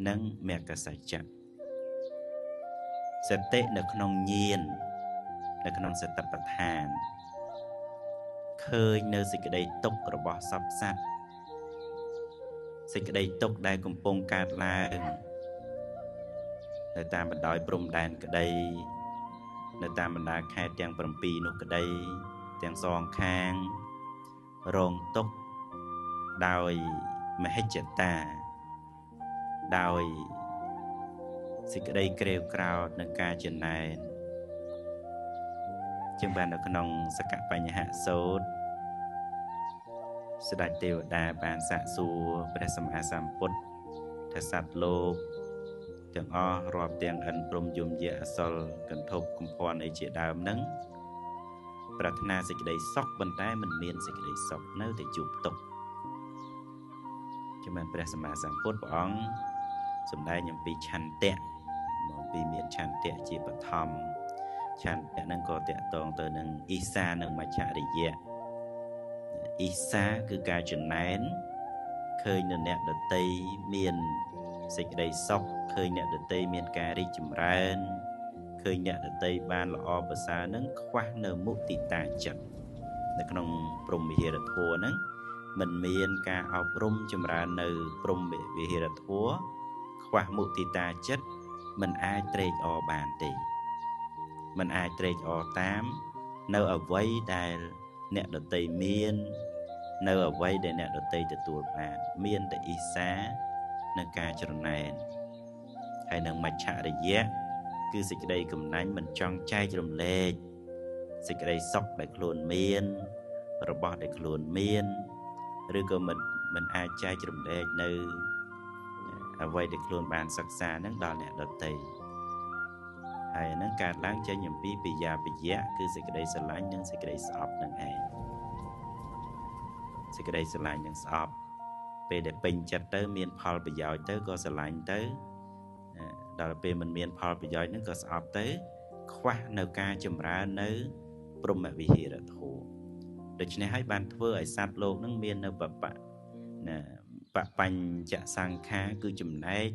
និងមគ្គសច្ចៈសតិនៅក្នុងញាណនៅក្នុងសតិប្បដ្ឋានឃើញនៅសេចក្តីទុក្ខរបស់សព្វសត្វសេចក្តីទុក្ខដែលកំពុងកើតឡើងនៅតាមបណ្ដោយព្រំដែនក្តីនៅតាមបណ្ដាខេត្តទាំង7នោះក្តីទាំងសងខាងរងទុក្ខដោយមហិច្ឆតាដោយសេចក្តីក្រេវក្រោធនិងការចំណែនជាងបាននៅក្នុងសកបញ្ញសូត្រស្ដេចទេវតាបានសាកសួរព្រះសម្មាសម្ពុទ្ធថាសត្វលោកទាំងអស់រាប់ទាំងឥន្ទព្រហ្មយមយៈអសុរកន្ធប់កំភ័ណ្ឌអីជាដើមហ្នឹងប្រាថ្នាសេចក្តីសុខប៉ុន្តែមិនមានសេចក្តីសុខនៅតែជួបទុក្ខជាបានព្រះសម្មាសម្ពុទ្ធព្រះអង្គសម្ដែងអំពីឆន្ទៈមកពីមានឆន្ទៈជាបឋមឆន្ទៈហ្នឹងក៏តកតងទៅនឹងអ៊ីសានិងមច្ឆរិយៈអ៊ីសាគឺការចំណែនឃើញនៅអ្នកដតីមានសេចក្តីសុខឃើញអ្នកដតីមានការរីកចម្រើនឃើញអ្នកដតីបានល្អប្រសើរនឹងខ្វះនៅមុទិតាចិត្តនៅក្នុងព្រហ្មវិហារធម៌ហ្នឹងមិនមានការអប់រំចម្រើននៅព្រហ្មវិហារធម៌ខ្វះមុទិតាចិត្តមិនអាចត្រេកអរបានទេមិនអាចត្រេកអរតាមនៅអ្វីដែលអ្នកដតីមាននៅអ្វីដែលអ្នកដតីទទួលបានមានតែអ៊ីសានិងការច្រណែនហើយនឹងមច្ឆរិយៈគឺសេចក្តីកំណាញ់មិនចង់ចែករំលែកសេចក្តីសុខដែលខ្លួនមានរបស់ដែលខ្លួនមានឬក៏មិនអាចចែករំលែកនៅអ្វីដែលខ្លួនបានសិក្សានឹងដល់អ្នកដទៃហើយហ្នឹងកើតឡើងចេញអំពីពិយាពិយៈគឺសេចក្តីស្រឡាញ់និងសេចក្តីស្អប់នឹងឯងសេចក្តីស្រឡាញ់និងស្អប់ពេលដែលពេញចិត្តទៅមានផលប្រយោជន៍ទៅក៏ស្រឡាញ់ទៅដល់ពេលមិនមានផលប្រយោជន៍ហ្នឹងក៏ស្អប់ទៅខ្វះនៅការចម្រើននៅព្រហ្មវិហារធម៌ដូច្នេះហើយបានធ្វើឲ្យសត្វលោកហ្នឹងមាននៅបបៈណាបបញ្ចសង្ខារគឺចំណែក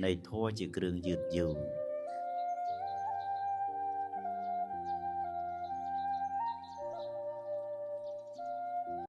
នៃធម៌ជាគ្រឿងយឺតយូរ